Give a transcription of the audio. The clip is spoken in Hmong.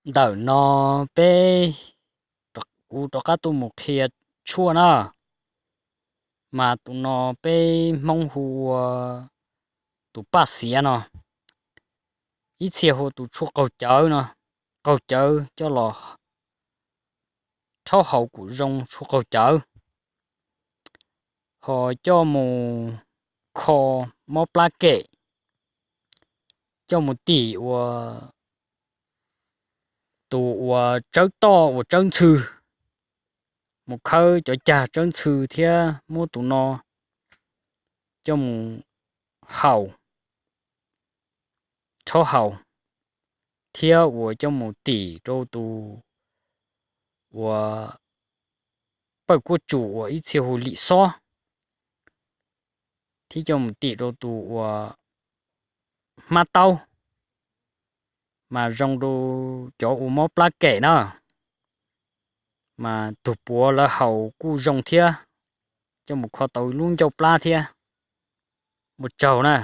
Ntawm no peb, kuv rov qab tuaj mus qhia tshuaj na, mas tus no peb Hmoob hu ua tus paj xiav no, ib txhia hu tus tshuaj qaug cawv no, qaug cawv coj los rhaub haus kuj zoo tshuaj qaug cawv, ho coj mus kho mob plab kem, coj mus tim ua tus uas tsawb toj uas tsawb ntxhw, mus khawb cov cag tsawb ntxhw thiab muab tus no coj mus haus, rhaub haus, thiab uas coj mus tim rau tus uas pawj kuab tsum uas ib txhia hu lim xob, thiab coj mus tim rau tus uas hmab taub, mas zoo rau cov uas mob plab kem na, mas tus puav lawv haus kuj zoo thiab, coj mus kho tau lub ncauj plab thiab. Ua tsaug na.